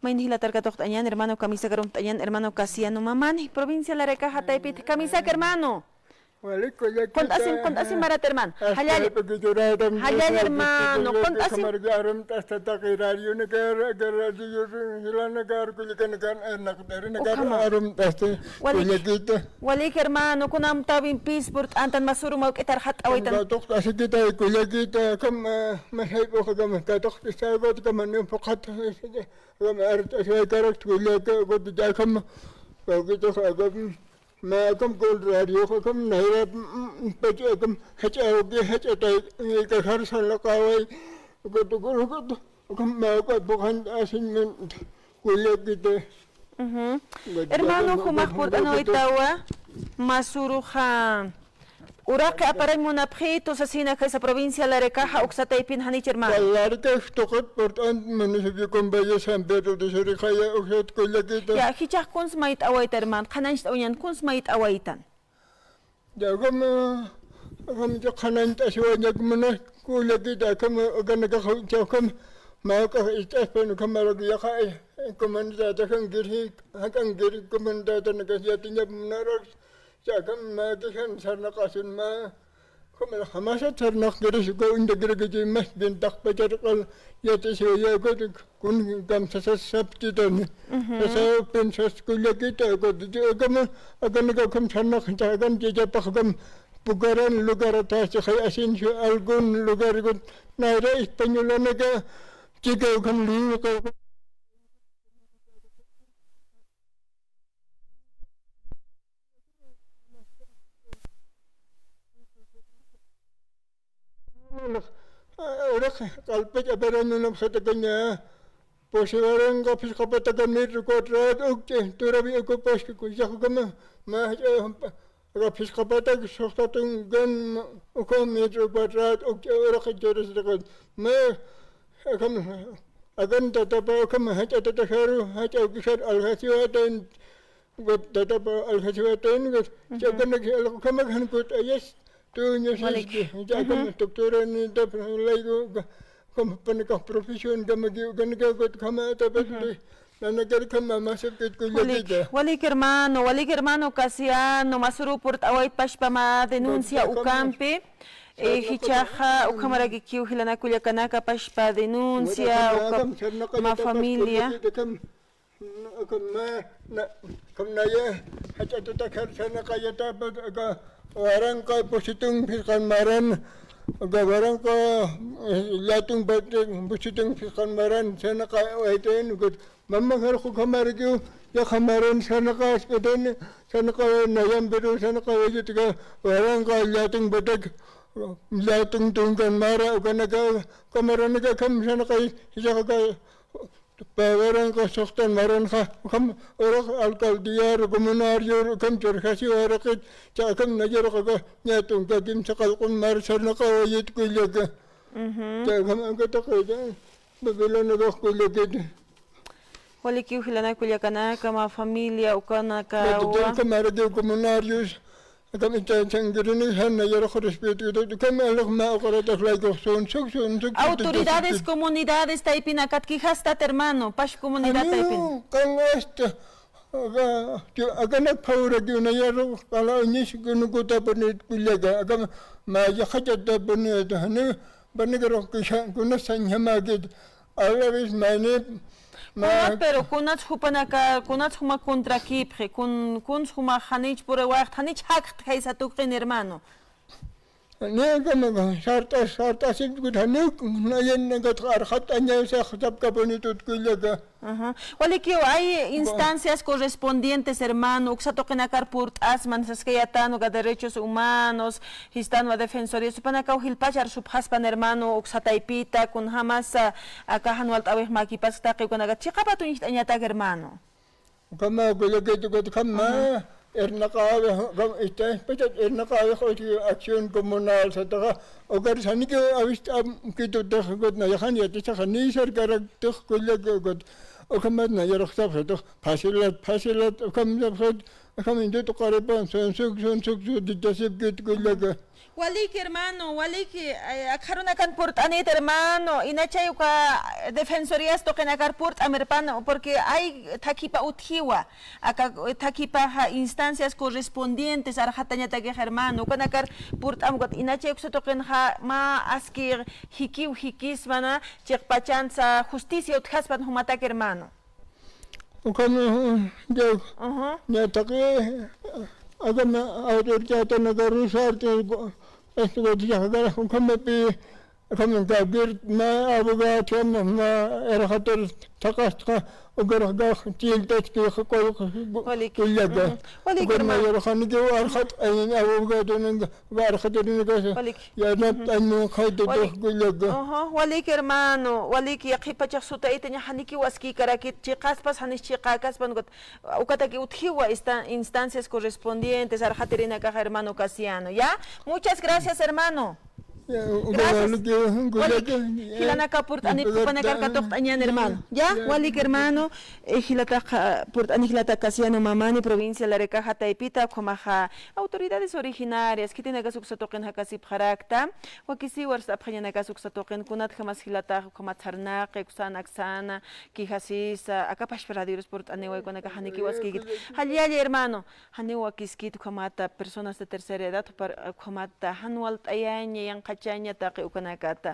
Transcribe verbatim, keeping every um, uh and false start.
Mayni jilatar katuqt'añän, hermano, kamisaka arumt'añän, hermano Casiano Mamani, provincia Larecaja taypit, kamisaka, hermano. Walik, kullakita. Kunt'asim, kunt'asim marat, hermano. Hasta jallalla. Jallalla, hermano. Kunt'asim. Arumt'asta taqi radionakar, radionakar, kullakanakar, arumt'asta. Ukhama. Kullakita. Walik, hermano, kunamtawin pis purt'antan, masürux mä juk'it arxat'awaytan. Katuqt'asikitay kullakita, akham, eh, masayp'uxakam, katuqt'ista, katuqt'ista, katuqt'ista, akham art'asiwaykarakta kullaka, katuqt'ista, akham, katuqt'ista, akham, mä akham contrario, akham nayra, mm, mm, pach akham, jach'a awki, jach'a tay, eh, kajar sarnaqaway, katuqt'ista, katuqt'ista, akham, mä uka puqan asiñ, mm, kullakita. Ujú. Hermano, jumax purt'anwaytawa, masüruxa uraqi aparañ munapxitu sasina, jaysa provincia Larecaja uksa taypin, janich, hermano. Larecaja tuqit purt'an, municipio Cumbaya, San Pedro de Soricaya, uksat kullakita. Ya, jichhax kuns mayt'awayta, hermano, qhanañcht'awañan, kuns mayt'awaytan. Ya, akham, akham, ya qhanañt'asiwañak munas kullakita, akham, akanakax, akham, mä juk'ax ist'aspan, akhamarak yaqha, eh, comunidad, akham, giri, jak'an giri, comunidad, anakas yatiñap munarak, ya, akham, mä kijan sarnaqasun mä, akham, jamasat sarnaqkirisa, uka uñtakirakichi, más bien taqpachar q'al yatisiwayakut, kun kamsasas saptitani. Ujú. Sasapin sas kullakita, akham, akanaka akham sarnaqta, akan yachapax akham pukaran lugar athasi, jay asinsi algún lugar, nayra españolanaka chika akham liwqa. Uraq q'alpach aparañ munapxatakaña, pusi waranqa phisqa patakan metro cuadrado ukch'i, turabi uka paski kullaxkama, mä jach'a phisqa patak suxta tunkan uka metro cuadrado ukch'i uraq churasiraqat. Mä akham, akan tatapa akham jach'a tataxaru, jach'a ukixar aljasiwatan, Gut tatapa aljasiwatan, gut, ujú, chakanak algo kamakan gut ayas, tuña siski, chakam doctora ni tap laigo, kom panaka profesión kamaki, kanaka gut kama tapat, nanakar kama masap kit kullakita. Walik, walik hermano, walik hermano Casiano, masürux purt'awayt pachpa mä denuncia ukampi, eh, jichhaxa ukhamarakikiw jilanak kullakanaka pachpa denuncia, uka mä familia. Akham mä, na, akham naya, jach'a tutakhar sarnaqayatapat, aka waranqa pusitun phisqan maran, aka waranqa, eh, llätun pusitun phisqan maran, sarnaqawaytayan, ukat mamaxar ukhamarakiw, yaqha maran sarnaqaskatan, sarnaqaway nayan, pero sarnaqawayat aka waranqa llätun patak, llätun tunkan mara, ukanaka, uka maranaka akham sarnaqay, jichhaxa aka, Pä waranqa suxtan maranxa, ukham uraq alcaldía, comunarior, ukham churjasiw araqit, cha akham nayarux aka, ñä tunka kimsa qallqun mar sarnaqawayit kullaka. Ujú. Cha akham aka taqita, Babilonakax kullakit. Walikiw jilanak kullakanaka, mä familia ukanakawa. Ukham marakiw comunarios, Akham ita chankirini jan nayarux respeto, ukham alux mä uqaratax laykuxsun, suk, sun, suk, suk, autoridades, suk, comunidades taypinakat quejastat, hermano, pach comunidad taypin. Anu, qan asta, aga, yo, akanak phawrakiw nayarux, qala uñis, kunukutapunit kullaka, akham mä yaqhachatapunit, anu, Panikarux queja, kunas sañjamäkit, a la vez maynip, ma- Kunat, pero kunats jupanaka, kunats juma contrakipxi, kun, kuns juma janich puriwayxt, janich jakxt jaysa tuqin, hermano. Ni kama, sart'as, sart'asip kut janik, nayan nakat arxat'añay sax sapkapunitut kullaka. Ajá. Walikiw, hay instancias correspondientes, hermano, uksa tuqinakar purt'asman, saskayätan uka derechos humanos, jistanwa defensoría, jupanakaw jilpachar supxaspan, hermano, uksa taypita, kunjämas, aka jan walt'äwix mäkipask taqi ukanaka chiqapat uñjt'añatak, hermano. Ukhama kullakit ukat ukhama, irnaqäwix, ukham, este, pachat irnaqäwix, uchi acción comunal sataxa, ukar sanikiw awist'amkitutix, ukat nayaxan yatisaxa, ni sarkaraktix kullaka, ukat, ukhamat nayarux sapxitux, facilidad, facilidad, ukham sapxit, Ajamintut qaripan, sunsuk, sunsuk, sutichasipkit kullaka. Waliki, hermano, waliki, eh, akxarunakan purt'anit, hermano, inachay uka defensorías tuqinakar purt'am, hermano, porque ay thakhipa utjiwa, aka, eh, thakhipaxa instancias correspondientes arxatañatakix, hermano, ukanakar purt'am, ukat inachay uksa tuqinxa mä aski jikiw jikismana, chiqpachansa justicia utjaspan jumatak, hermano. Ukham, ya, ujú, ñataqi, akham autoritatanaka rusarti, esto, ukhamapi, akham kawkir mä abogado, mä irxatar thaqastxa, ukarxkax chillt'achki, walik, kullaka. Ujú. Walik, hermano. Ukham mayarxanikiw arxat, ay, abogadonaka, arxatarinakasa. Walik. Yanapt'añ munxaytitix kullaka. Ajá, walik, hermano, walik, yaqhipachax sutaytaña janikiw askïkarakit, chiqaspas janis chiqäkaspan, ukat, ukataki utjiwa esta-, instancias correspondientes, arxatirinakax, hermano Casiano, ¿ya? Muchas gracias, hermano. Ya, gracias. Walik, kullaka, walik, ya, jilanaka purt'anipxi, jupanakar katuqt'añän, hermano. Ya, ya, walik, hermano, eh, jilatax, ah, purt'ani jilata Casiano Mamani, provincia Larecaja taypita, ukhamaxa autoridades originarias, khitinakas uksa tuqin jakasipxarakta, wakisiw arst'apxañanakas uksa tuqin, kunatjamas jilatax ukhamat sarnaqi, uksan aksana, kijasisa, aka pachpa radiorus purt'aniwa, ukanakax janikiw askïkit. Jallalla, hermano, janiw wakiskit ukhamata personas de tercera edad, ukhamata jan walt'ayaña, yanqhachaña taqi ukanakata.